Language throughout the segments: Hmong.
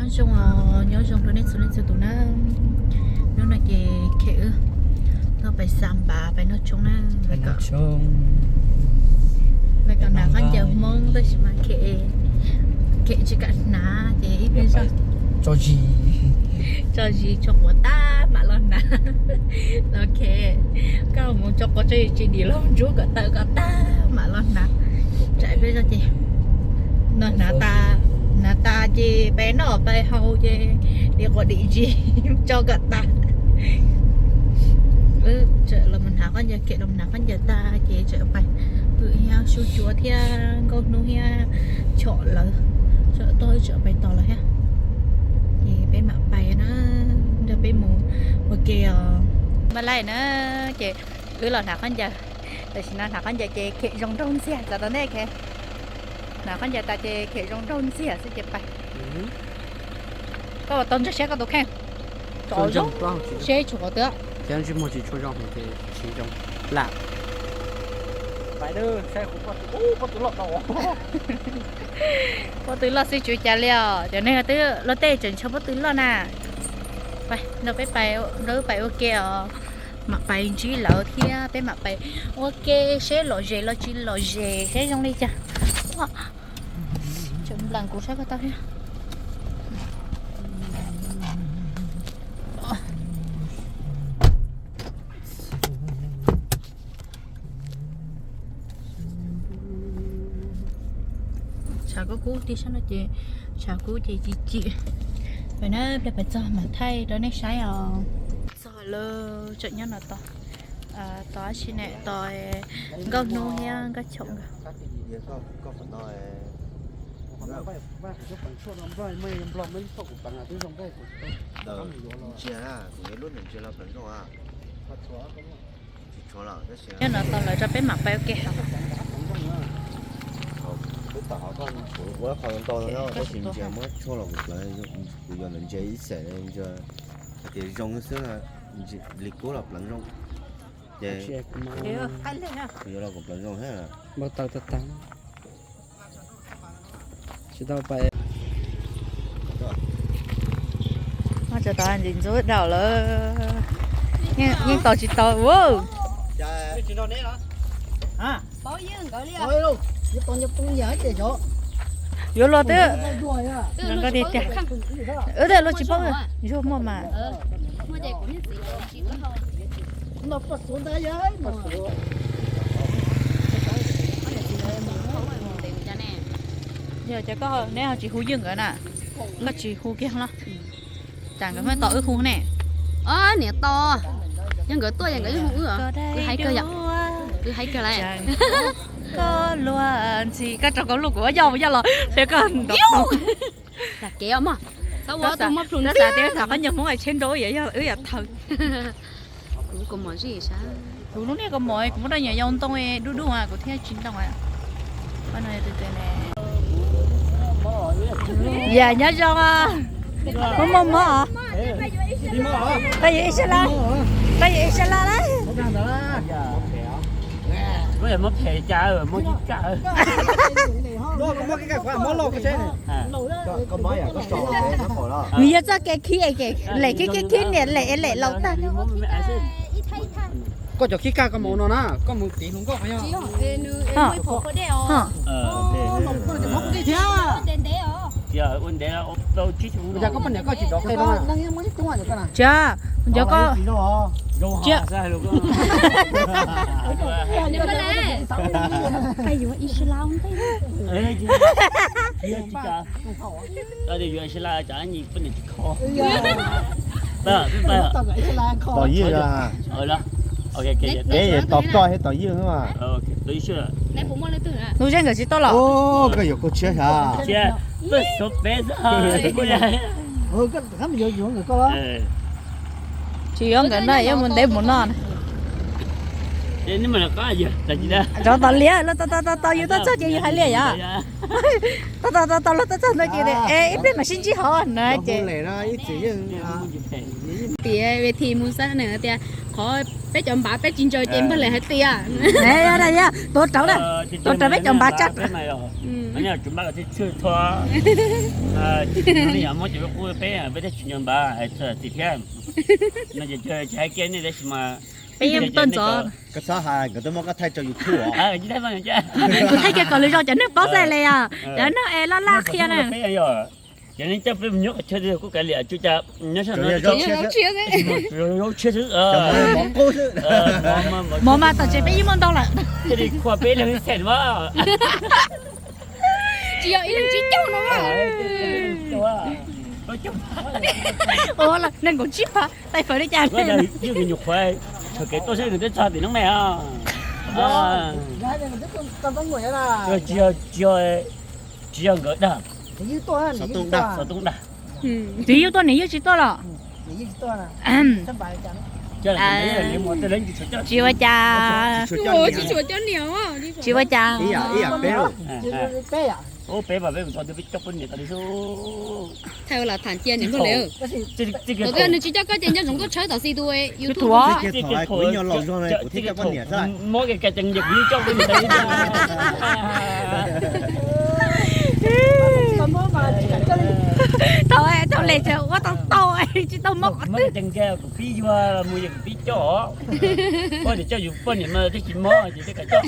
Zoo, nyob zoo rau nej txhua leej txhua tus na. Hnub no ces Khem wb tuaj pais xa npav pais noj tshoob na. Lawv kom hnav khaub ncaws Hmoob tab sis mas Khem tsis kam hnav ces ib pliag zog tso zis tso quav tag mam los hnav. Los Khem, koj mus tso quav tso zis tsis dim los ntsuab kom tawm kom tag mam los hnav. Tsam ib pliag zog ces no hnav tas, hnav tas ces pais noj pais haus ces dim quav dim zis tso kom tas. Wb txawm los hnav khaub ncaws, Khem los hnav khaub ncaws tag ces txawm pais pw thiab sub cuab thiab nkauj hnub thiab chom lawv, txawm tag wb txawm pais tos lawv thiab. Ces peb mam pais na, nrog peb mus ua ke os. Maj laij na, ces wb los hnav khaub ncaws, tam sim no hnav khaub ncaws ces Khem zoo nraug ntxiag txog tau ntej Khem. Hnav khaub ncaws tas ces Khem zoo nraug ntxiag xwb ces pais. Koj ua tau ntsej siab koj tus kheej. Seb tsuas qhov twg. Tsis muaj tsis tshua zoo ces tsis zoo lam. Pob tw loj xwb tsis ua cas li os, cov neeg twb luag tej tseem ntshaw pob tw loj na. Pais, nrog peb pais, nrog wb pais ua ke os. Mam pais ntsib lawv thiab peb mam pais ua ke seb lom zem los tsis lom zem seb zoo li cas. Tseem nplas kuv saib koj tau thiab. Tshav kub kub tiag sab no ces, tshav kub ces chim chim. Pais na, peb pais txog mam thaij rau nej saib os. Txog lawm, tseem nyob no tos, tos ab tsi ne, tos nkauj hnub thiab nkauj chom nkawd. Nyob no tos lawv rau peb mam pais ua ke. Tab sis ntsia muab tshuaj los kuv pleev, kuv yuav ntsia ib xeem hais tias zoo xwb, li kub los pleev zoo. Ces kuv yuav los kuv pleev zoo thiab. Npau taws tag tag. Tsis tau pais. Tsis tau ntxim ntxub daus lawm. Yeej tos tsis tau. Yuav luag twb, wb twb luag tsis paub, zuag muaj mas. Yog cov koj neb ho tsis hu ywj nkawd na, koj tsis hu kiag los? Tsam nkawd muab tos wb hu ne. Niam tos, yog nkawd tuaj yog nkawd hu wb, wb hais kawg yom, wb hais kawg lawm. Koj luag ntxhi, koj tso koj luag kuv yoj mus yoj los, koj nrov. Lam kev os mog. Xav ua tus moj plhus ntxiag, xav tias xav qhov nyuag Hmoob tsheb nrau wb yam thawv. Kuv kaus mom zij sab. Kuv lub niag kaus mom kuv muab rau nyuam yaus ntoo dub dub kuv thiaj tsis ntoo. Yam nyob zoo, muaj muaj mob os. Koj yuav ib sab laj, koj yuav ib sab laj lawm. Nws yog txoj kev khib, lem khib khib khib niam lem lem laus tag. Koj cov khib kaj koj mus no na, koj mus tiv hluas nkauj qhov yog. Ua cas koj poj niam koj tsis dov qe no? Tsis, nco koj. Tom ywg, peb tom koj thiab tom ywg mas. Lub zeb nkawd tsis tau los? Koj yuav koj tshiab xyov. Tsis yuav nkawd no, yuav mus ntev mus no na. Rov tom liam, luag tos tos tos yus tuaj txog ces yus hais liam yom. Tos tos tos tos luag tuaj txog ntawd ces es ib pliag mam sib ntsib hov na ces. Tias ve thi mus xab nws tias qhov peb cov npav peb tsis ntsaws ces npawg lawm hais tias. Tuav rawv na, tuav rawv peb cov npav tsab. Muab cov qub peb peb thiaj tsis ntsaws npav hais txog txiv thiab. No ces tsis hais kiag nej tab sis mas peb yeej tuaj ntxov. Koj txhob hais, nkawd twb muab koj thaij rau YouTube os. Kuv thaij kiag kom lwm zaus cov neeg paub xwb li os. Cov neeg es laj laj qhia na. Ces nej coj peb mus nyob qhov chaw twg kuj kav liam, tsuas cas nyob sab no zaub tshiab xwb. Mov mas tom tsev peb yeej muaj ntau lawm. Thiaj li khuaj peb leeg xeem mas. Tsis yog ib leeg tsib caug no. Nees nkaum tsib phav, tais fawm li cas. Yog tus nyuam qhuav thaum kev tuaj seb nws twb txog tim no me. Tsis yog, tsis yog nkawd dag. Xov tooj dag. Txiv yug tuaj niam yug tsis tuaj los? Tsis ua cas. Tsis ua cas. Peb mas peb mus tau twb peb coj poj niam tas li xwb. Thaij ua lam tham cia niam npawg Liam. Nws tsis coj koj ces nco ntsoov koj tshawb tom xi tus YouTube. Mob ke ka cees ces kuv yeej coj poj niam tas li. Thaum thaum les tseem ua tau tau tsis tau mob qhov twg. Kuv pib yuag mus yog kuv pib coj. Poj niam coj yus poj niam mas twb tsis mob ces tej kav coj.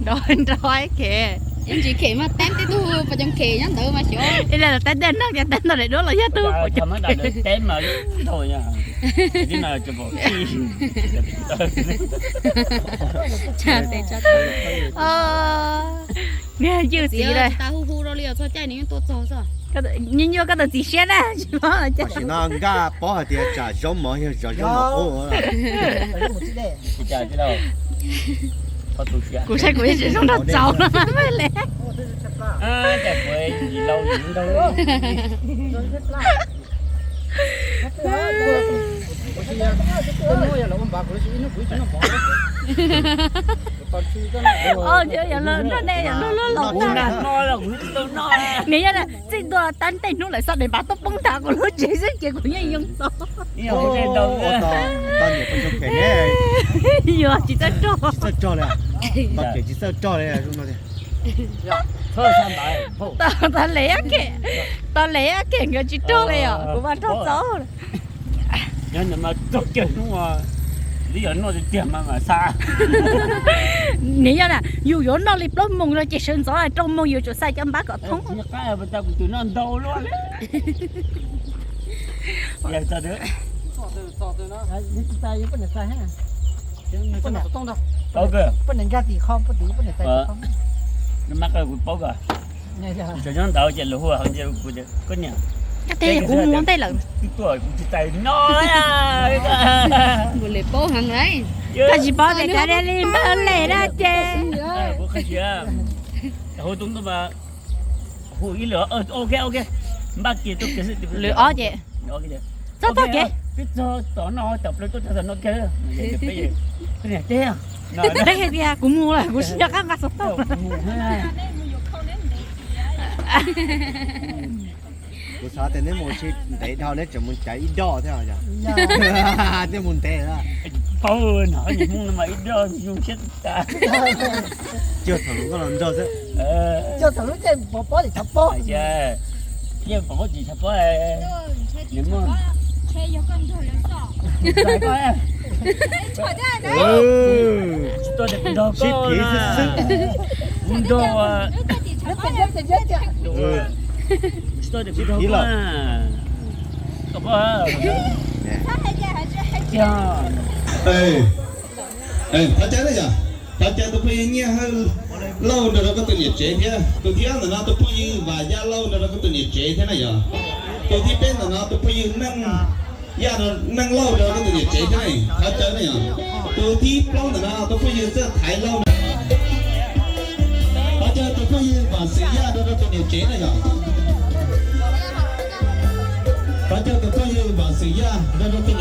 Nrov nrov khem. Ib ntsis khem mas teeb tej tug pos coom khem nyob ntawd mas xyov. Ib leeg los teeb tej neeg, cov teeb ntawd daim duab los yog tug pos coom khem. Niag ywg txiv lawm. Nyuaj nyuaj koj tus txiv siab na. Tam sim no Nkaj paub hais tias tsam zaub mov yog tsam zaub mov qub. Kuv saib kuv ib tsis zoo nrog txaus no le. Os, yog los nrog nej yog luag luag los tag. Nws yog txij ntua tab tej hnub lawm xoj dees npav tuaj poob ntag kuv lub tsev xwb ces kuv yeej yoo tau. Yuav tsis txawj rog. Tsis txawj rog li. Tsis txawj rog li. Tau les, tau les khem nkawd tsis rog li os, kuv mas rog txaus. Nyob ntawd mas rog kiag hnub, twb yog noj tiag tiag mas mam xa. Nws yog na, yus yuav noj li plaub moos no ces sawv ntxov rau moos yus tsum xa cov npab kom thoob. Kuv tus noj ntau luaj li. Poj niam nkag tim qho, poj niam, poj niam txais tim qho. Nws mas kuv paub kom. Tseem nyob ntawd ces lawv hu hauv ntsia kuv tias koj niam. Koj teb kuv mus ua ntej lawm. Twb tuaj kuv tsis txais no. Mus lem paub heev lauj. Koj tsis paub tias cov li npawg lem na ces. Hu tus ntuj mas hu ib lwm, ok ok. Npaj kiag tuaj kiag xwb. Lwm ob ces txog tog kev. Twb txog tom no, tom plaws tuaj txog tom no kiag. Koj niam teb. Peb hais tias kuv mus lawm, kuv tsis nco qab nqa xov tooj. Kuv xav tias neb mus tsis ntev dhau, neb tseem mus caiv ib doj thiab. Thiaj mus ntev. Paub no, ib doj zoo siab tas. Cuag thaum koj los nrog xwb. Cuag thaum lub caij pov pob tim tshav pob. Yeej pov pob tim tshav pob. Sib phiv xwb xwb. Kuv nrog, tsis tau tias kuv nrog koj. Thov caw na yom, thov caw tus phooj ywg Nyiaj Hawj Lauj nrog rau koj tus niam tsev thiab. Tus thib ob ntawm no tus phooj ywg Vam Yaj Lauj nrog rau koj tus niam tsev thiab na yom. Tus thib peb ntawm no tus phooj ywg Neej Yaj, Neej Lauj nrog rau koj tus niam tsev thiab na, thov caw na yom. Tus thib plaub ntawm no tus phooj ywg Txawj Thaiv Lauj, thov caw tus phooj ywg Vam Xwm Yaj nrog rau tus niam tsev na yom. Cov phooj ywg Vam Xwm Yaj nrog rau tej